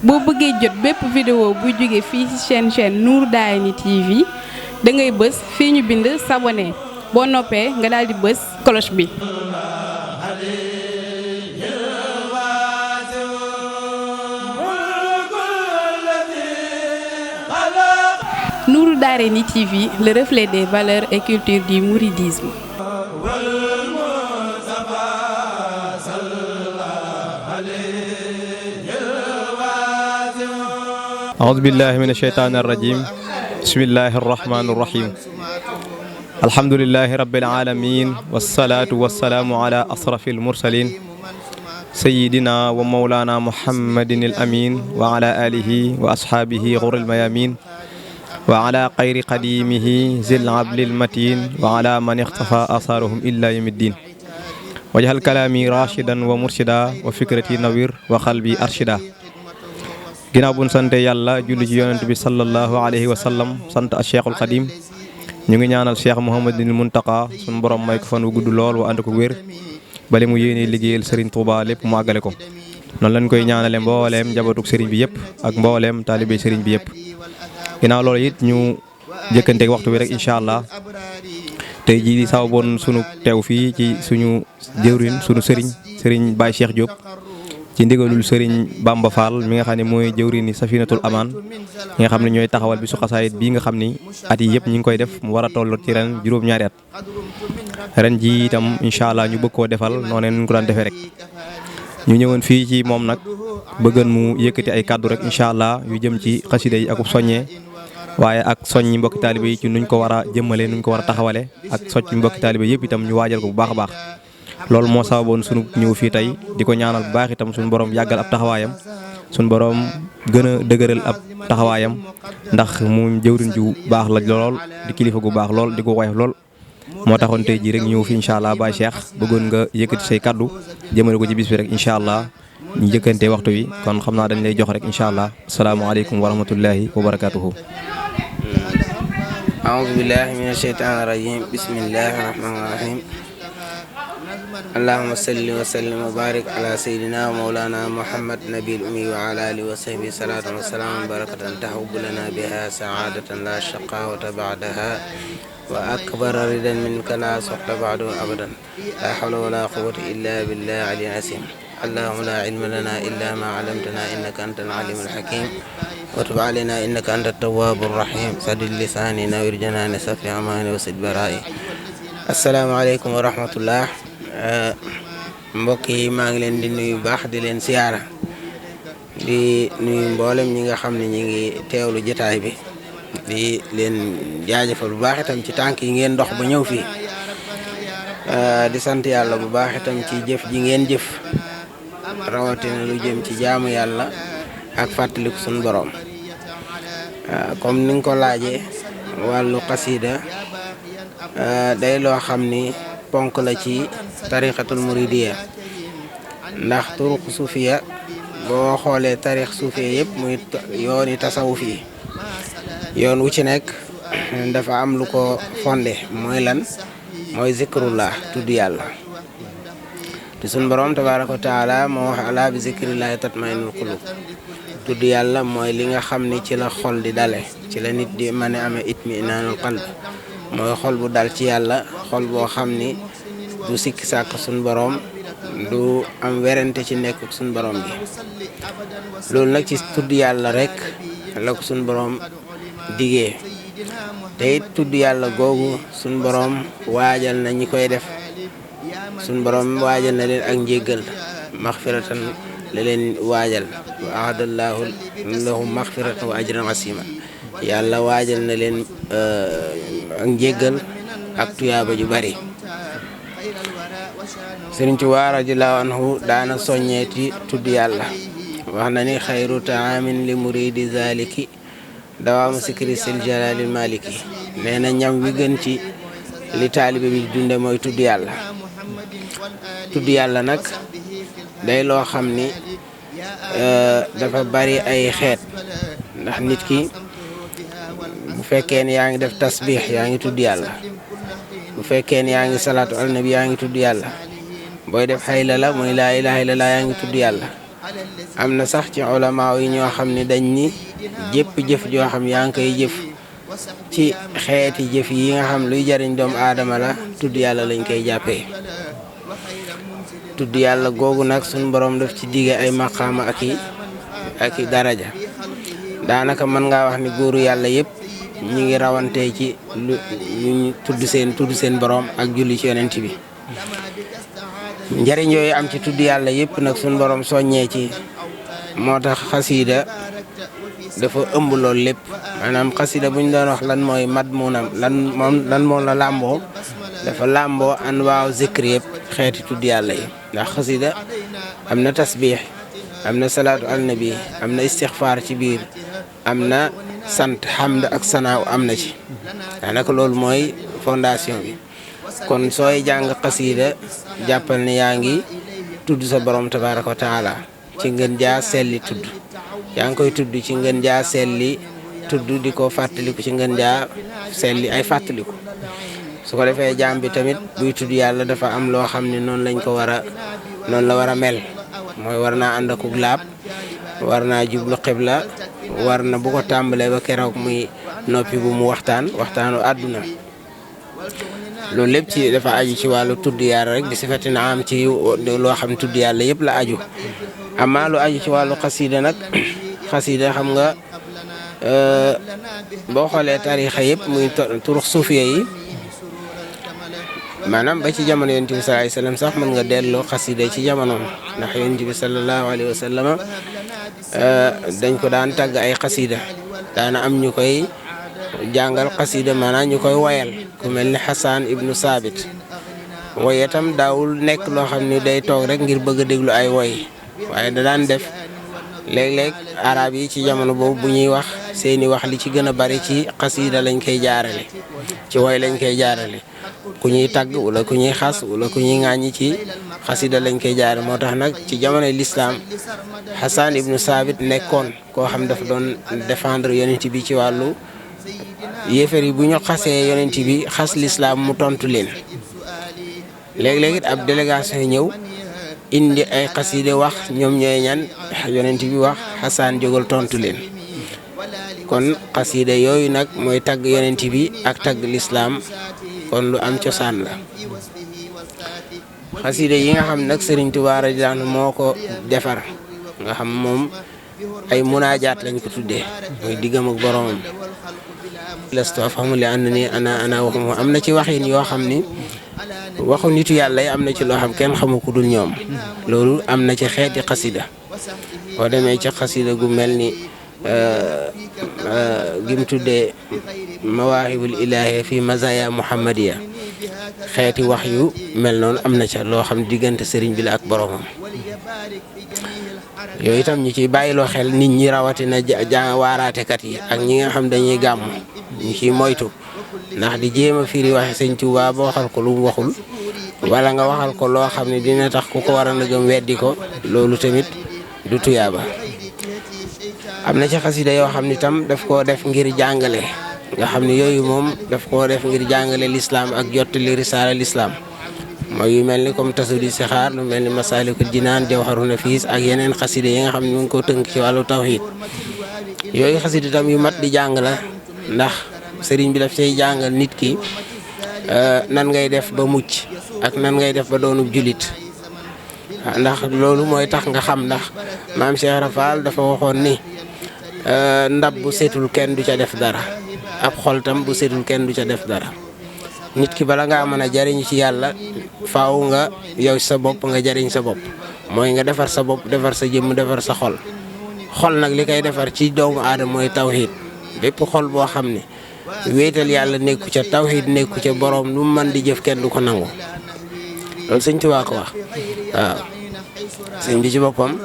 boo bëggee jot bépp vidéo bu jóge fii ci chaîne Nour Darayni TV da ngay bës fii ñu bind s'abonner boo noppee nga daal di bës cloche bi. Nour Darayni TV, le reflet des valeurs et cultures du mouridisme. أعوذ بالله من الشيطان الرجيم بسم الله الرحمن الرحيم الحمد لله رب العالمين والصلاة والسلام على أشرف المرسلين سيدنا ومولانا محمد الأمين وعلى آله وأصحابه غر الميامين وعلى خير قديمه ذي العبل المتين وعلى من اختفى آثارهم إلا يوم الدين وجعل كلامي راشدا ومرشدا وفكرتي نوير وقلبي أرشدا ginnaaw bu ñu sante yàlla julli ci yonent bi sallallahu alayhi wa sallam sant ak Cheikhul Khadim ñu ngi ñaanal Cheikh Mouhamadul Mountakha suñu borom may ko fan wu gudd lool wa ànd ko wér bale mu yéene liggéeyal Serigne Touba lépp mu àggale ko noonu lañ koy ñaanale mbooleem njabootug Serigne bi yëpp ak mbooleem taalibe Serigne bi yëpp ginnaaw loolu it ñu jëkkanteeg waxtu bi rek incha allah tey jii di sababoon sunu teew fii ci suñu jëwrin sunu Serigne Baye Cheikh Diop ci ndigalul Serigne Bamba Fall mi nga xam ne mooy jëwriñu Safinatul Amaan ñi nga xam ne ñooy taxawal bi su xasaayit bii nga xam ni at yi yëpp ñu ngi koy def mu war a toll ci ren juróom-ñaari at ren ji itam incha allah ñu bëgg koo defal noonu ñu ko daan defee rek ñu ñëwoon fii ci moom nag bëggan mu yëkkati ay kàddu rek incha allah yu jëm ci xasida yi ak soññee waaye ak soññi mbokki taalibe yi ci nuñ ko war a jëmmale nuñ ko war a taxawale ak socc mbokki taalibe yëpp itam ñu waajal ko bu baax a baax loolu moo sababoon sunu ñëw fii tey di ko ñaanal bu baax itam suñu borom yàggal ab taxawaayam suñu borom gën a dëgëral ab taxawaayam ndax mu jëwriñ ju baax la lool di kilifa gu baax lool di ko woyof lool moo taxoon tey jii rek ñëw fi incha allah Baye Cheikh bëggoon nga yëkkati say kaddu jëmale ko ci bis bi rek incha allah ñu jëkkante waxtu wi kon xam naa dañ lay jox rek incha allah asalaamaaleykum wa rahmatullahi wa barakatuhu. aoudu billahi mina sheytaani rajim bismillahi rahmaani rahim allahumma salli wa sallim wa barik ala sayyidina wa mawlana muhammad nabil ummi wa ala alihi wa sahbihi salatan wa salaman barakatan tahubbu lana biha saadatan la shaqawata ba'daha wa akbara ridan minka la suxta ba'du abadan la hawla wa la quwwata illa billahi aliyyil azim allahumma la ilma lana illa ma 'allamtana innaka antal alimul hakim wa tub alayna innaka antat tawwabur rahim saddid lisani nawwir janani safi amani wa sid bara'i assalamu alaykum wa rahmatullah mbokk yi maa ngi leen di nuyu baax di leen siyaara di nuyu mboolem ñi nga xam ne ñi ngi teewlu jotaay bi di leen jaajëfal bu baax itam ci tànk yi ngeen dox ba ñëw fii di sant yàlla bu baax itam ci jëf ji ngeen jëf rawatina lu jëm ci jaamu yàlla ak fàttaliku suñu borom comme ni nga ko laajee wàllu xasida day loo xam ni ponk la ci tarixatul muridiya ndax turuq suufiya boo xoolee tarix suufiya yëpp muy yooni tasawuf yi yoon wu ci nekk dafa am lu ko fondé mooy lan mooy zikrullah tudd yàlla te suñ borom tabaaraka wa taala moo wax ala bi zikrillahi tatma'innul qulub tudd yàlla mooy li nga xam ni ci la xol di dale ci la nit di mën a amee itminaanul qalb mooy xol bu dal ci yàlla xol boo xam ni du sikki sàkk suñ borom du am werante ci nekk suñ borom bi loolu nag ci tudd yàlla rek la ko suñ borom digee te it tudd yàlla googu suñ borom waajal na ñi koy def suñ borom waajal na leen ak njéggal maxfiratan la leen waajal wa ahadallahu lahum maxfiratan wa ajran asima yàlla waajal na leen ak njéggal ak tuyaaba ju bari Sëriñ Tuubaa radiyallaahu anhu daana soññee ci tudd yàlla wax na ni xayru taamin li muridi zaliki dawaamu sikri sil jalaalil maliki nee na ñam wi gën ci li taalibe bi dunde mooy tudd yàlla nag day loo xam ni dafa bari ay xeet ndax nit ki bu fekkee ni yaa ngi def tasbix yaa ngi tudd yàlla bu fekkee ni yaa ngi salaatu alnabi yaa ngi tudd yàlla booy def xayla la muy laa ilaha illallah yaa ngi tudd yàlla am na sax ci ulama yi ñoo xam ne dañ ni jëpp jëf joo xam yaa ngi koy jëf ci xeeti jëf yi nga xam luy jariñ doomu aadama la tudd yàlla lañ koy jàppee. tudd yàlla googu nag suñu borom daf ci dige ay maqaama ak i daraja daanaka mën ngaa wax ni góoru yàlla yëpp ñi ngi rawantee ci lu ñu tudd seen borom ak julli ci yonent bi. njariñ yooyu am ci tudd yàlla yëpp nag suñu borom soññee ci moo tax xasida dafa ëmb loolu lépp maanaam xasida bu ñu doon wax lan mooy madmunam lan moom la làmboo dafa làmboo anwaaw zikri yëpp xeeti tudd yàlla yi ndax xasida am na tasbiix am na salaatu al nabi am na istixfaar ci biir am na sant xamd ak sanaaw am na ci daanaka loolu mooy fondation bi kon sooy jàng xasida jàppal ne yaa ngi tudd sa borom tabaaraka wa taala ci ngeen jaa selli tudd yaa ngi koy tudd ci ngeen jaa selli tudd di ko fàttaliku ci ngeen jaa selli ay fàttaliku su ko defee jaam bi tamit buy tudd yàlla dafa am loo xam ne noonu la war a mel mooy war naa ànd akuk laab war naa jublu xibla war na bu ko tàmbalee ba keroog muy noppi bu mu waxtaanu àdduna loolu lépp ci dafa aju ci wàllu tudd yàlla rek di sifati na am ci loo xam tudd yàlla yëpp la aju amaa lu aju ci wàllu xasida nag xasida xam nga boo xoolee tariixa yëpp muy turux suufiya yi maanaam ba ci jamono yonent bi sallallahu alayhi wa sallam sax mën nga delloo xasida ci jamonoom ndax yonent bi sallallahu alayhi wa sallam dañ ko daan tagg ay xasida daana am ñu koy jàngal xasida maanaam ñu koy woyal ku mel ni Xasaan ibnu Saabit woy itam daawul nekk loo xam ni day toog rek ngir bëgg a déglu ay woy waaye da daan def léeg-léeg arab yi ci jamono boobu bu ñuy wax seeni wax li ci gën a bari ci xasida lañ koy jaarale ci woy lañ koy jaarale ku ñuy tagg wala ku ñuy xas wala ku ñuy ŋàññi ci xasida lañ koy jaare moo tax nag ci jamonoy lislaam Xasaan ibnu Saabit nekkoon koo xam dafa doon défendre yonent bi ci wàllu yéefar yi bu ñu xasee yonent bi xas lislaam mu tontu leen léeg-léeg it ab délégation yi ñëw indi ay xasida wax ñoom ñooy ñan yonent bi wax Xasaan jógal tontu leen kon xasida yooyu nag mooy tagg yonent bi ak tagg lislaam kon lu am cosaan la xasida yi nga xam nag Sëriñ Tuubaa radiyallaahu anhu moo ko defar nga xam moom ay munaajaat lañ ko tuddee mooy diggam ak boromam lastu afhamu li annani ana waxum am na ci waxin yoo xam ni waxu nitu yàlla yi am na ci loo xam kenn xamu ko dul ñoom loolu am na ci xeeti xasida boo demee ci xasida gu mel ni gim tuddee mawaahibul ilaahi fi mazaya muhammadiya xeeti wax yu mel noonu am na ca loo xam diggante sëriñ bi la ak boromam yooyu itam ñu ciy bàyyiloo xel nit ñi rawatina waaraatekat yi ak ñi nga xam dañuy gàmm ñu ciy moytu ndax di jéem a firi waxe sëñ Tuubaa ba waxal ko lu mu waxul wala nga waxal ko loo xam ne dina tax ku ko war a gëm weddi ko loolu tamit du tuyaaba. am na ci xasida yoo xam ne tam daf koo def ngir jàngale nga xam ne yooyu moom daf koo def ngir jàngale lislaam ak jottali risaala lislaam mooy yu mel ni comme tasudi sixaar lu mel ni masaalikul jinaan jawharu nafiis ak yeneen xasida yi nga xam ne mu ngi ko tënk ci wàllu tawhiid yooyu xasida tam yu mat di jàng la ndax sëriñ bi daf say jàngal nit ki nan ngay def ba mucc ak nan ngay def ba doonub julit ndax loolu mooy tax nga xam ndax maam Cheikh Rafal dafa waxoon ni ndab bu setul kenn du ca def dara ab xol tam bu setul kenn du ca def dara nit ki bala ngaa mën a jariñ ci yàlla faaw nga yow sa bopp nga jariñ sa bopp mooy nga defar sa bopp defar sa jëmm defar sa xol xol nag li koy defar ci doomu aadama mooy tawxiid bépp xol boo xam ne wéetal yàlla nekku ca tawxiid nekku ca boroom lu mu mën di jëf kenn du ko nangu loolu sëñ Tuubaa ko wax waaw sëñ bi ci boppam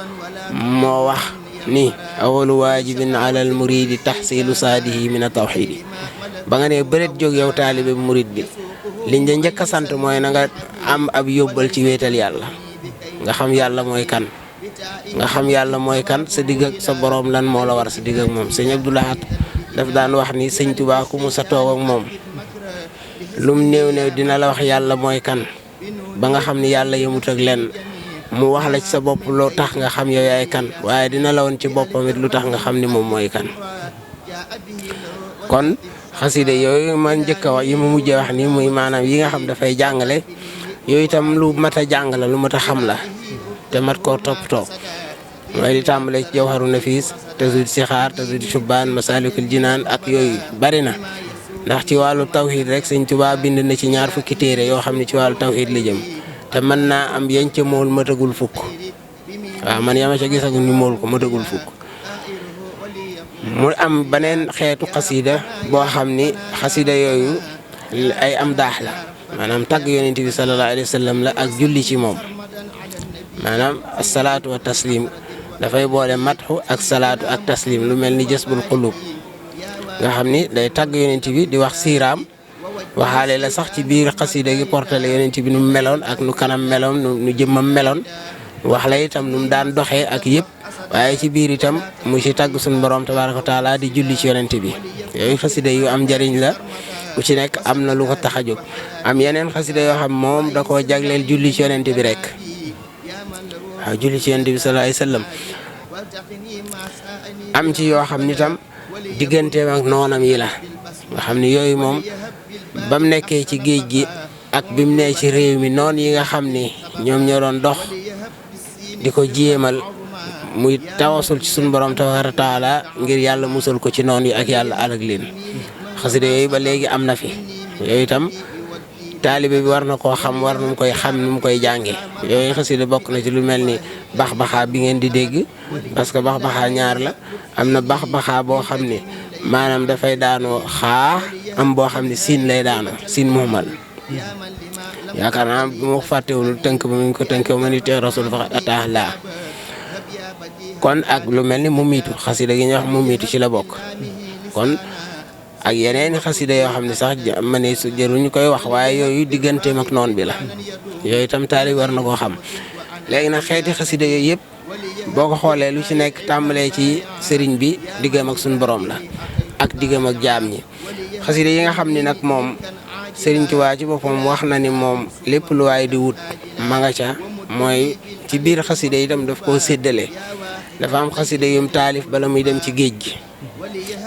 moo wax ni awalu waajibin ala al muridi tahsilu saadihi min a tawxiidi ba nga ne bëreet jóg yow taalibe murid bi liñ la njëkk a sant mooy na nga am ab yóbbal ci wéetal yàlla nga xam yàlla mooy kan nga xam yàlla mooy kan sa digg ak sa boroom lan moo la war sa digg ak moom sëñ Abdou Lahad daf daan wax ni sëñ Tuubaa ku mu sa toog ak moom lum néew néew dina la wax yàlla mooy kan ba nga xam ni yàlla yemut ak lenn mu wax la ci sa bopp loo tax nga xam yow yaay kan waaye dina la woon ci boppam it lu tax nga xam ni moom mooy kan. kon xasida yooyu man njëkk a wax yi mu mujjee wax ni muy maanaam yi nga xam dafay jàngale yooyu itam lu mat a jàng la lu mat a xam la te mat koo toppatoo mooy di tàmbale ci jawharu nafis tasawud sixaar tasawud shubbaan masalikul jinaan ak yooyu bari na ndax ci wàllu tawhid rek Sëñ Tuubaa bind na ci 2 fukki téere yoo xam ne ci wàllu tawhid la jëm te mën naa am yañ ca mool matagul fukk waaw man yama ca gisagul ñu mool ko matagul fukk. mu am beneen xeetu xasida boo xam ni xasida yooyu ay am daax la maanaam tagg yonent bi sallallahu alayhi wa sallam la ak julli ci moom maanaam asalaatu wa taslim dafay boole matxu ak salaatu ak taslim lu mel ni jësbul xulub nga xam ni day tagg yonent bi di wax siiraam waxaale la sax ci biir xasida gi portale yonent bi nu mu meloon ak nu kanam meloon nu jëmmam meloon wax la itam nu mu daan doxee ak yëpp waaye ci biir itam mu ci tagg suñu borom tabaaraka wa taala di julli ci yonent bi yooyu xasida yu am njariñ la ku ci nekk am na lu ko tax a jóg am yeneen xasida yoo xam moom da koo jagleel julli ci yonent bi rek waaw julli ci yonent bi sallallahu alayhi wasallam am ci yoo xam ni tam digganteem ak noonam yi la nga xam ni yooyu moom ba mu nekkee ci géej gi ak bi mu nee ci réew mi noon yi nga xam ni ñoom ñoo doon dox di ko jéemal muy tawasul ci suñu borom tabaaraka taala ngir yàlla musal ko ci noon yi ak yàlla alag leen xasida yooyu ba léegi am na fi yooyu itam taalibe bi war na koo xam war na mu koy xam ni mu koy jànge yooyu xasida bokk na ci lu mel ni bax-baxaa bi ngeen di dégg parce que bax-baxaa ñaar la am na bax-baxaa boo xam ne maanaam dafay daanoo xaa am boo xam ne siin lay daanoo siin muhmal yaakaar naa bu ma fàttewul tënk ba mu ko tënk ma ni teew rasul fa ataax laa kon ak lu mel ni mu miitu xasida gi ñuy wax mu miitu ci la bokk kon ak yeneen xasida yoo xam ne sax ma ne su jëruñu koy wax waaye yooyu digganteem ak noon bi la yooyu itam taali war na koo xam léegi nag xeeti xasida yooyu yëpp boo ko xoolee lu ci nekk tàmbalee ci sëriñ bi diggam ak suñu borom la ak diggam ak jaam ñi xasida yi nga xam ni nag moom sëriñ Tuubaa ci boppam wax na ni moom lépp lu waay di wut ma nga ca mooy ci biir xasida yi itam daf koo séddale dafa am xasida yum taalif bala muy dem ci géej gi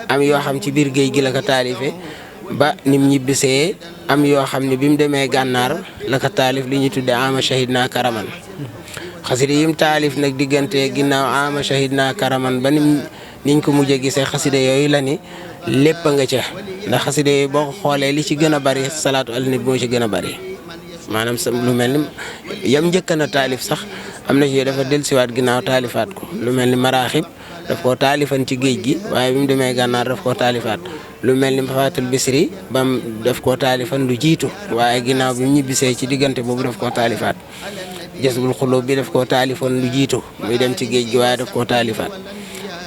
am yoo xam ci biir géej gi la ko taalife ba nim ñibbisee am yoo xam ne bi mu demee gànnaar la ko taalif li ñu tudde ama shahid naa karaman xasida yim taalif nag diggante ginnaaw ama shahid naa karaman ba niñ ko mujj a gisee xasida yooyu la ni lépp nga ca ndax xasida yooyu boo ko xoolee li ci gën a bari salaatu ala nabi moo ci gën a bari maanaam lu mel ni yam njëkk na taalif sax am na ci dafa dellusiwaat ginnaaw taalifaat ko lu mel ni maraaxib daf koo taalifan ci géej gi waaye bi mu demee gànnaar daf koo taalifaat lu mel ni Mafaatul Bisri bam daf koo taalifan lu jiitu waaye ginnaaw bi mu ñibbisee ci diggante boobu daf koo taalifaat Jasbul Xuloob bi daf koo taalifan lu jiitu muy dem ci géej gi waaye daf koo taalifaat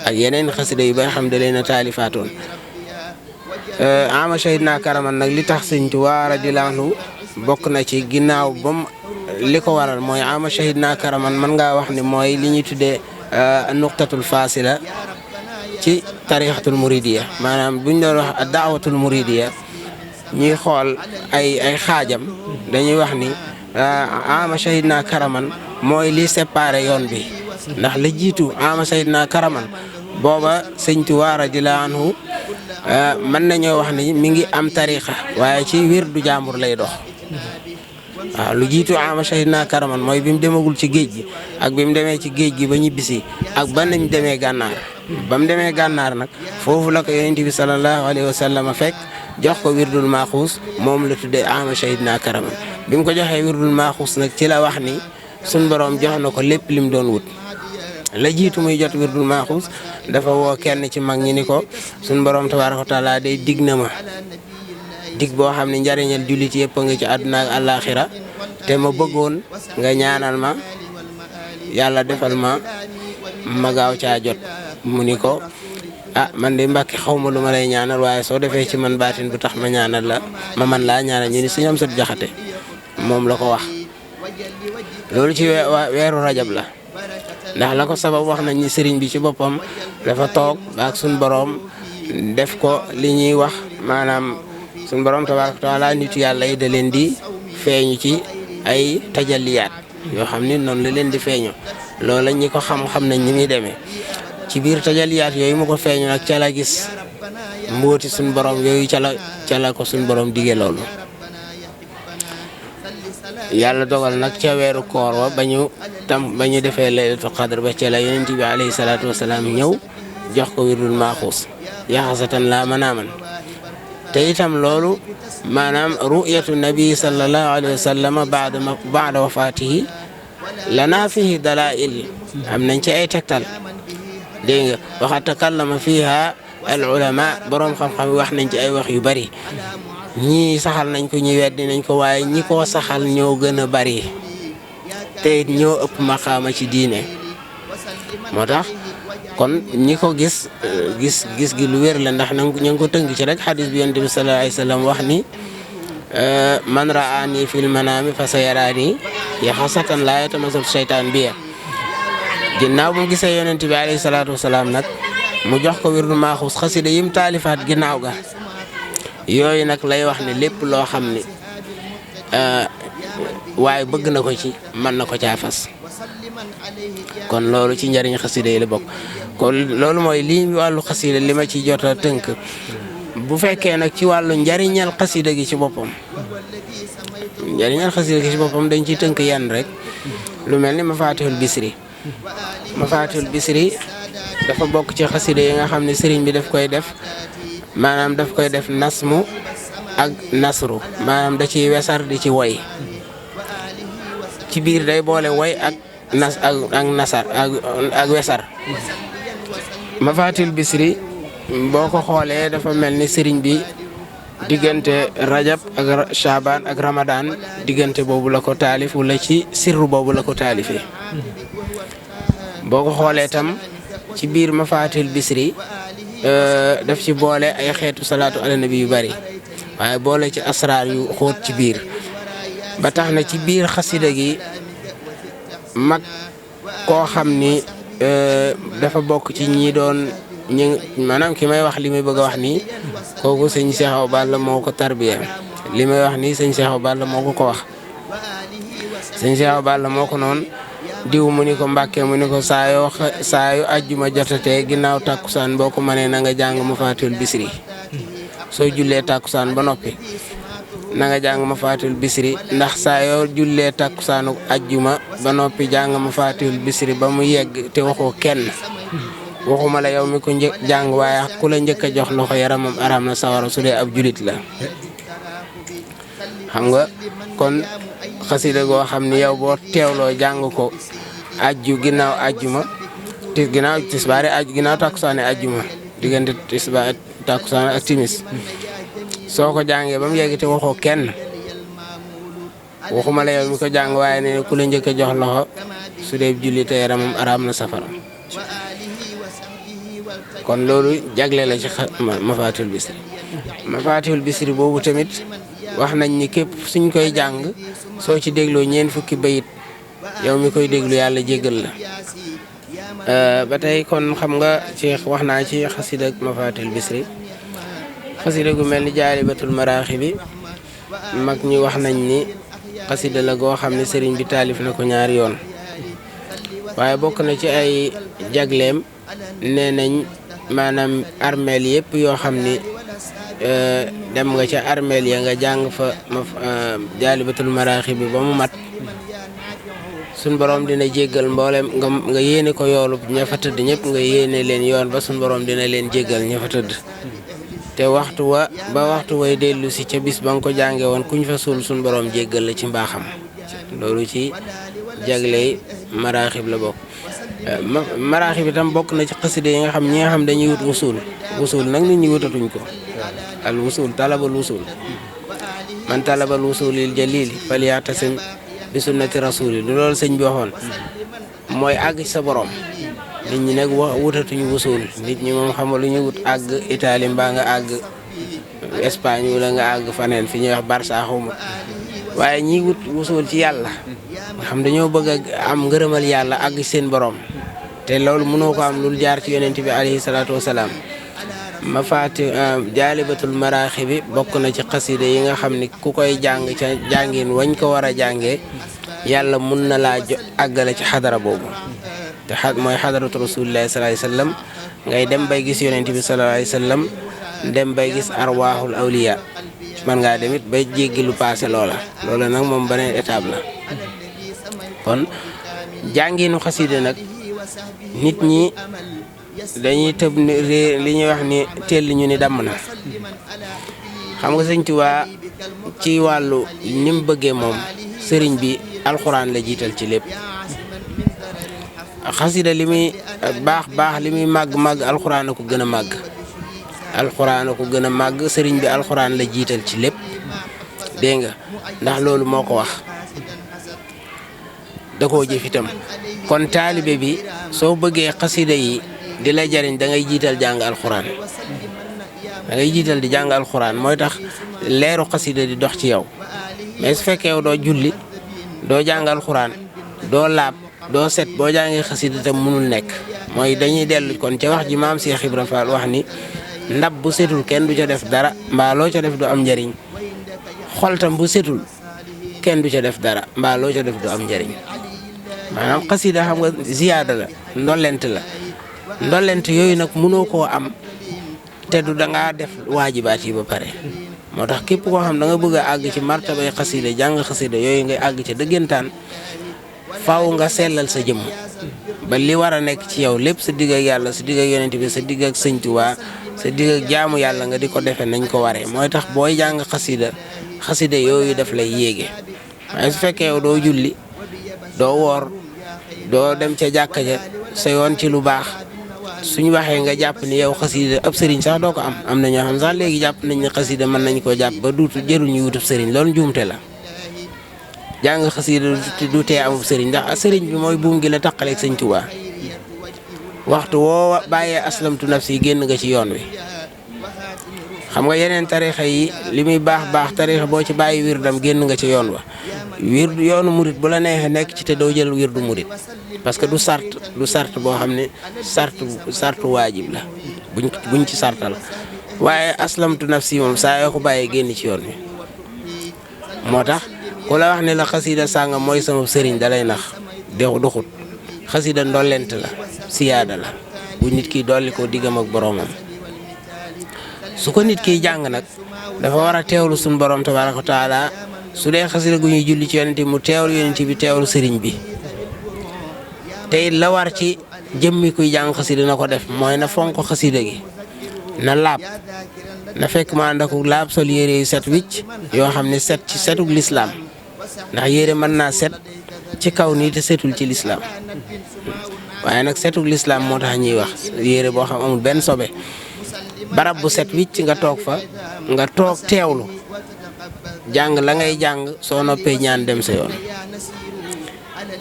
ak yeneen xasida yu ba xam da leen a taalifaatoon ama shahid naa karaman nag li tax Sëñ Tuubaa radiyallaahu anhu bokk na ci ginnaaw bam li ko waral mooy ama shahid naa karaman mën ngaa wax ne mooy li ñuy tuddee nuqtatul fasila ci tarixatul muridiya maanaam buñ doon wax daawatul muridiya ñuy xool ay xaajam dañuy wax ni ama shahid naa karaman mooy li séparé yoon bi ndax la jiitu ama shahid naa karaman booba Sëñ Tuubaa radiyallaahu anhu mën nañoo wax ni mi ngi am tarixa waaye ci wirdu jàmbur lay dox waaw lu jiitu ama shahid naa karaman mooy bi mu demagul ci géej gi ak bi mu demee ci géej gi ba ñibbisi ak ba nañ demee gànnaar ba mu demee gànnaar nag foofu la ko yonent bi sallallahu alayhi wa sallam fekk jox ko wirdul maaxuus moom la tuddee ama shahid naa karaman bi mu ko joxee wirdul maaxuus nag ci la wax ni suñ borom jox na ko lépp lim doon wut la jiitu muy jot wirdul maaxuus dafa woo kenn ci mag ñi ni ko suñ borom tabaaraka wa taala day dig na ma dig boo xam ne njariñal jullit yëpp a nga ci àdduna ak àllaaxira te ma bëggoon nga ñaanal ma yàlla defal ma gaaw caa jot mu ni ko man de Mbàkke xaw ma lu ma lay ñaanal waaye soo defee ci man baatin bu tax ma ñaanal la ma man laa ñaanal ñu ni Sëñ Amsatu Jaxate moom la ko wax loolu ci weeru rajab la ndax la ko sabab wax nañ ni sëriñ bi ci boppam dafa toog ak suñ boroom def ko li ñuy wax maanaam suñ boroom tabaaraka wa taala nitu yàlla yi da leen di feeñu ci ay tajalliyaat yoo xam ni noonu la leen di feeñu loola ñi ko xam nañ ni muy demee ci biir tajaliyaat yooyu mu ko feeñu nag ca la gis mbóoti suñ borom yooyu ca la ko suñ borom digee loolu yàlla dogal nag ca weeru koor wa ba ñu defee laylatul qadr ba ca la yonent bi alayhi salaatu wasalaam ñëw jox ko wirdul maaxuus yaxasatan laa manaaman te itam loolu maanaam ru'yatu nabi sallallahu alayhi wa sallam baada wafaatihi lanaa fihi dalaa'il am nañ ci ay tegtal dégg nga waxat takallama fiha al ulama borom xam-xam wax nañ ci ay wax yu bari ñii saxal nañ ko ñi weddi nañ ko waaye ñi ko saxal ñoo gën a bari te ñoo ëpp maqaama ci diine moo tax kon ñi ko gis gi lu wér la ndax ñu ngi ko tënk ci rek xadis bi yonent bi sallallahu alayhi wa sallam wax ni man raani fil manaami fa sayaraani yaxasatan laa yatamasal seytaan bi ginnaaw bu mu gisee yonent bi alayhi salaatu wasalaam nag mu jox ko wirdu maaxuus xasida yim taalifaat ginnaaw ga yooyu nag lay wax ne lépp loo xam ni waaye bëgg na ko ci mën na ko caa fas kon loolu ci njariñ xasida yi la bokk kon loolu mooy lii wàllu xasida li ma ci jot a tënk bu fekkee nag ci wàllu njariñal xasida gi ci boppam dañ ciy tënk yan rek lu mel ni mafatihul bisri dafa bokk ci xasida yi nga xam ne sëriñ bi daf koy def nasmu ak nasru maanaam da ciy wesar di ci woy ci biir day boole woy ak wesar mafatil bisri boo ko xoolee dafa mel ni sëriñ bi diggante rajab ak shaban ak ramadan diggante boobu la ko taalif wala ci sirru boobu la ko taalifee boo ko xoolee tam ci biir mafatil bisri daf ci boole ay xeetu salaatu ala nabi yu bari waaye boole ci asraar yu xóot ci biir ba tax na ci biir xasida gi mag koo xam ni dafa bokk ci ñi doon maanaam ki may wax li may bëgg a wax nii kooku sëñ Cheikh Awa Balla moo ko tarbiya li may wax nii sëñ Cheikh Awa Balla moo ko wax sëñ Cheikh Awa Balla moo ko noonu diw mu ni ko Mbàkke mu ni ko saa yu àjjuma jotatee ginnaaw tàkkusaan boo ko mënee na nga jàng Mafaatihul Bisri soo jullee tàkkusaan ba noppi na nga jàng Mafaatihul Bisri ndax saa yoo jullee tàkkusaanu àjjuma ba noppi jàng Mafaatihul Bisri ba mu yegg te waxoo kenn waxuma la yow mi ko jàng waaye ku la njëkk a jox loxo yaramam araam na sawara su dee ab julit la xam nga kon xasida goo xam ni yow boo teewloo jàng ko ginnaaw àjjuma ginnaaw tisbaari ginnaaw takkusaane àjjuma diggante tisbaar takkusaan ak timis soo ko jàngee ba mu yegg te waxoo kenn waxuma la yow mi ko jàng waaye ne ku la njëkk a jox loxo su dee julli te yaramam araam na safara kon loolu jagle la ci Mafaatihul Bisri boobu tamit wax nañ ni képp suñ koy jàng soo ci dégloo ñeent fukki bayit yow mi koy déglu yàlla jéggal la ba tey kon xam nga ci wax naa ci xasida ak Mafaatihul Bisri xasida gu mel ni Jaalibatul Maraaxibi mag ñi wax nañ ni xasida la goo xam ne sëriñ bi taalif na ko ñaari yoon waaye bokk na ci ay jagleem nee nañ maanaam armeel yëpp yoo xam ni dem nga ca armeel ya nga jàng fa Jaalibatul Maraaxibi ba mu mat suñ borom dina jéggal mboolem nga yéene ko yoolu ña fa tëdd ñëpp nga yéene leen yoon ba suñ borom dina leen jéggal ña fa tëdd te waxtu way dellu si ca bis ba nga ko jànge woon kuñ fa suul suñ borom jéggal la ci mbaaxam loolu ci jagley maraaxib la bokk maraaxib itam bokk na ci xasida yi nga xam ñi nga xam dañuy wut wusul nag nit ñi wutatuñ ko al wusul talabal wusul man talabal wusulil jalili falyatasim bi sunnati rasuli lu loolu sëñ bi waxoon mooy àgg ci sa borom nit ñi nag wutatuñu wusul nit ñi moom xam lu ñu wut àgg Italie mbaa nga àgg Espagne wala nga àgg faneen fi ñuy wax Barça xawma waaye ñi wut wusul ci yàlla nga xam dañoo bëgg a am ngërëmal yàlla àgg ci seen borom te loolu mënoo ko am lul jaar ci yonent bi alayhi salaatu wasalaam Jaalibatul Maraaxibi bokk na ci xasida yi nga xam ni ku koy jàng ca jàngin wañ ko war a jàngee yàlla mun na laa àggale ci xadara boobu te mooy xadaratu rasulillahi sallallahu alayhi wasallam ngay dem bay gis yonent bi sallallahu alayhi wasallam dem bay gis arwaaxul awliya man ngaa demit bay jéggi lu paase loola nag moom beneen étape la kon jànginu xasida nag nit ñi dañuy tëb li ñuy wax ni teel ñu ni damm na xam nga Sëñ Tuubaa ci wàllu ni mu bëggee moom sëriñ bi alxuraan la jiital ci lépp xasida li muy baax li muy màgg alxuraan a ko gën a màgg alxuraan a ko gën a màgg sëriñ bi alxuraan la jiital ci lépp dégg nga ndax loolu moo ko wax da koo jëf itam kon taalibe bi soo bëggee xasida yi di la jariñ da ngay jiital jàng alxuraan da ngay jiital di jàng alxuraan mooy tax leeru xasida di dox ci yow mais su fekkee yow doo julli doo jàng alxuraan doo laab doo set boo jàngee xasida tam mënul nekk mooy dañuy dellu kon ca wax ji maam Cheikh Ibra Fall wax ni ndab bu setul kenn du ca def dara mbaa loo ca def du am njariñ xol tam bu setul kenn du ca def dara mbaa loo ca def du am njariñ maanaam xasida xam nga ziyaada la ndollent yooyu nag mënoo koo am te du dangaa def waajibaat yi ba pare moo tax képp koo xam da nga bëgg a àgg ci martabay xasida jàng xasida yooyu ngay àgg ci dëggantaan faaw nga sellal sa jëmm ba li war a nekk ci yow lépp sa digg ak yàlla sa digg ak yonent bi sa digg ak Sëñ Tuubaa sa digg ak jaamu yàlla nga di ko defee nañ ko waree mooy tax booy jàng xasida yooyu daf lay yéege waaye su fekkee yow doo julli doo woor doo dem ca jàkka ja sa yoon ci lu baax suñu waxee nga jàpp ni yow xasida ab sëriñ sax doo ko am na ñoo xam sax léegi jàpp nañ ne xasida mën nañ koo jàpp ba duutu jërul ñu wutub sëriñ loolu njuumte la jàng xasida du tee amub sëriñ ndax sëriñ bi mooy buum gi la taqaleeg Sëñ Tuubaa waxtu woo bàyyee aslamtu nafsi génn nga ci yoon wi xam nga yeneen tarixa yi li muy baax tarixa boo ci bàyyi wirdam génn nga ci yoon wa yoonu murit bu la neexee nekk ci te doo jël wirdu murit parce que du sart boo xam ne sartu waajib la buñ ci sartal waaye aslamtu nafsi moom saa yoo ko bàyyee génn ci yoon wi moo tax ku la wax ne la xasida sàngam mooy sama sëriñ dalay nax doxut xasida ndollent la siyaada la bu nit ki dolli ko diggam ak boroomam su ko nit kiy jàng nag dafa war a teewlu suñu borom tabaaraka wa taala su dee xasida gu ñuy julli ci yonent bi mu teewlu yonent bi teewlu sëriñ bi te it la war ci jëmmi kuy jàng xasida na ko def mooy na fonk xasida gi na laab na fekk ma ànd ak laab sol yére yu set wicc yoo xam ne set ci setug lislaam ndax yére mën naa set ci kaw nii te setul ci lislaam waaye nag setug lislaam moo tax ñuy wax yére boo xam amul benn sobe barab bu set wicc nga toog fa nga toog teewlu jàng la ngay jàng soo noppee ñaan dem sa yoon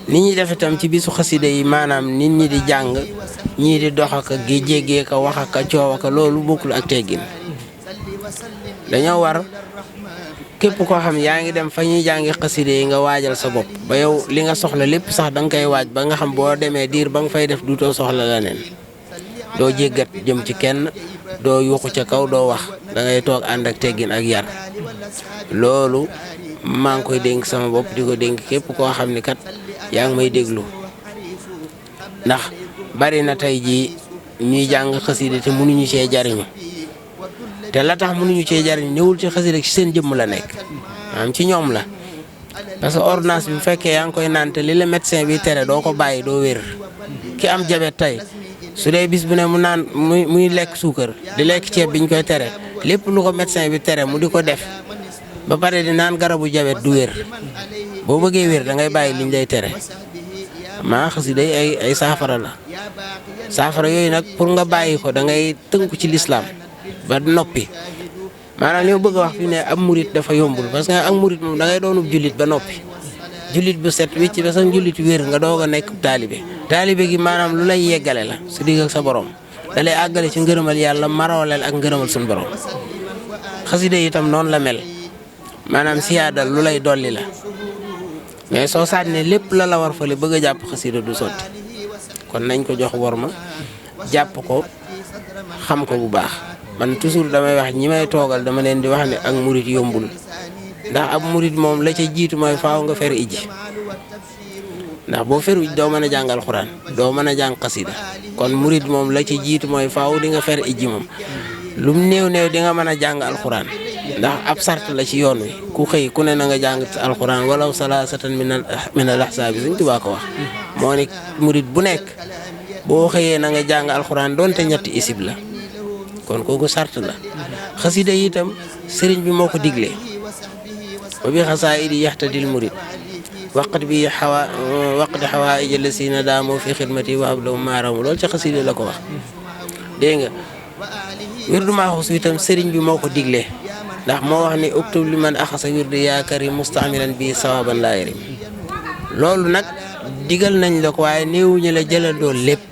nit ñi def itam ci bisu xasida yi maanaam nit ñi di jàng ñii di dox aka gi jéggee ka wax aka coow aka loolu bokkul ak teggin dañoo war képp koo xam yaa ngi dem fa ñuy jàngi xasida yi nga waajal sa bopp ba yow li nga soxla lépp sax da nga koy waaj ba nga xam boo demee diir ba nga fay def duutoo soxla leneen doo jéggat jëm ci kenn doo yuuxu ca kaw doo wax da ngay toog ànd ak teggin ak yar loolu maa ngi koy dénk sama bopp di ko dénk képp koo xam ni kat yaa ngi may déglu ndax bari na tey jii ñuy jàng xasida te mënuñu cee jariñu te la tax mënuñu cee jariñu ñëwul ci xasida ci seen jëmm la nekk maanaam ci ñoom la parce que ordonnance bi bu fekkee yaa ngi koy naan te li la médecin bi tere doo ko bàyyi doo wér ki am jabet tey su dee bis bu ne mu naan muy lekk suukar di lekk ceeb biñ koy tere lépp lu ko médecin bi tere mu di ko def ba pare di naan garabu jabet du wér boo bëggee wér da ngay bàyyi liñ lay tere maa xasida ay saafara la saafara yooyu nag pour nga bàyyi ko da ngay tënku ci lislaam ba noppi maanaam li ma bëgg a wax fi ne am murit dafa yombul parce que ak murit moom da ngay doonub jullit ba noppi jullit bu set wicc ba sax jullit wér nga doog a nekk taalibe gi maanaam lu lay yeggale la su digg ak sa borom da lay àggale ci ngërëmal yàlla marawaleel ak ngërëmal suñu borom xasida yi itam noonu la mel maanaam siyaadal lu lay dolli la mais soo sànnee lépp la war fale bëgg a jàpp xasida du sotti kon nañ ko jox worma jàpp ko xam ko bu baax man toujours damay wax ñi may toogal dama leen di wax ne ak murit yombul ndax ab murit moom la ca jiitu mooy faaw nga fer iji ndax boo feru doo mën a jàng alxuraan doo mën a jàng xasida kon murid moom la ci jiitu mooy faaw di nga fer ijji moom lu mu néew néew di nga mën a jàng alxuraan ndax ab sart la ci yoon wi ku xëy ku ne na nga jàng alxuraan walaw salaasatan min al ahsaabi Sëñ Tuubaa ko wax moo ne murid bu nekk boo xëyee na nga jàng alxuraan doonte ñetti isib la kon kooku sart la xasida yi itam sëriñ bi moo ko diglee wa bi xasaa'idi yaxtadil murid waqt bi waqti xawaaij lasina daamu fi xidmati wa hablahum maaramu loolu ci xasida la ko wax dégg nga wirdu maaxuus itam sëriñ bi moo ko diglee ndax moo wax ni uktub li man axasa wirdu yaakari mustamilan bi sawaban laa yarim loolu nag digal nañ la ko waaye néewuñu la jëlandoo lépp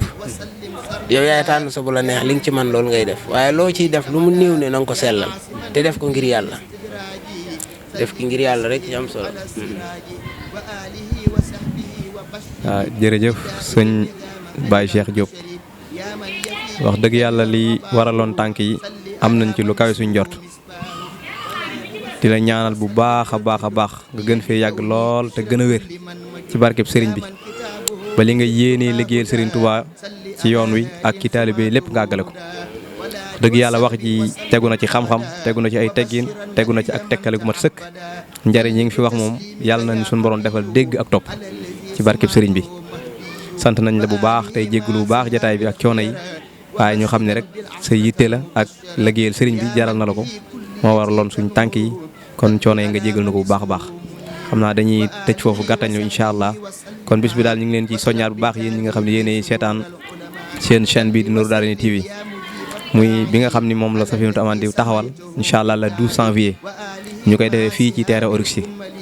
yow yaay tànn sa bu la neex li nga ci man loolu ngay def waaye loo ciy def lu mu néew ne na nga ko sellal te def ko ngir yàlla def ki ngir yàlla rek ci am solo. waaw jërëjëf sëñ Baye Cheikh Diop wax dëgg yàlla li waraloon tànk yi am nañ ci lu kawe suñ njort di la ñaanal bu baax a baax nga gën fee yàgg lool te gën a wér ci barkeb sëriñ bi ba li nga yéenee liggéeyal sëriñ Touba ci yoon wi ak ci taalibe lépp nga àggale ko dëgg yàlla wax ji tegu na ci xam-xam tegu na ci ay teggin tegu na ci ak tekkale gu mat sëkk njariñ yi ngi fi wax moom yàlla nañ suñu borom defal dégg ak topp ci barkeb sëriñ bi sant nañ la bu baax tey jéggulu bu baax jataay bi ak coono yi waaye ñu xam ne rek sa yitte la ak liggéeyal sëriñ bi jaral na la ko moo waraloon suñ tànk yi kon coono yi nga jéggal na ko bu baax a baax xam naa dañuy tëj foofu gàttañ lu incha allah kon bis bi daal ñu ngi leen ci soññaat bu baax yéen ñi nga xam ne yéenay seetaan seen chaîne bi di Nourou Darayni TV muy bi nga xam ni moom la Safinatou Aman di taxawal incha allah le 12 janvier ñu koy defee fii ci terrain Oryx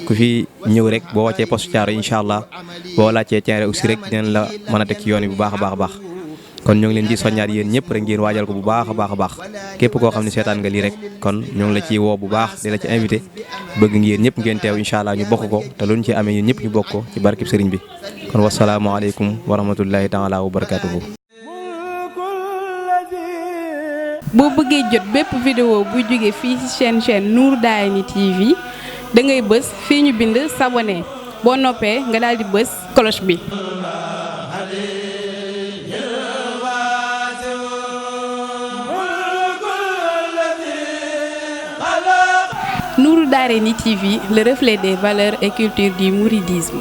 ku fi ñëw rek boo wàccee poste Thiaroye incha allah boo laajtee terrain Oryx rek dinañ la mën a teg ci yoon bi bu baax a baax kon ñoo ngi leen di soññaat yéen ñëpp rek ngeen waajal ko bu baax a baax képp koo xam ne seetaan nga lii rek kon ñoo ngi la ciy woo bu baax di la ci invité bëgg ngeen ñëpp ngeen teew incha allah ñu bokk ko te lu ñu ci amee yéen ñëpp ñu bokk ko ci barkib sëriñ bi kon wasalaamaaleykum wa rahmatullahi taala wa barakatuhu. boo bëggee jot bépp vidéo bu jóge fii ci chaîne Nourou Darayni TV da ngay bës fii ñu bind s'abonner boo noppee nga daal di bës cloche bi. Nourou Darayni TV, le reflet des valeurs et cultures du mouridisme.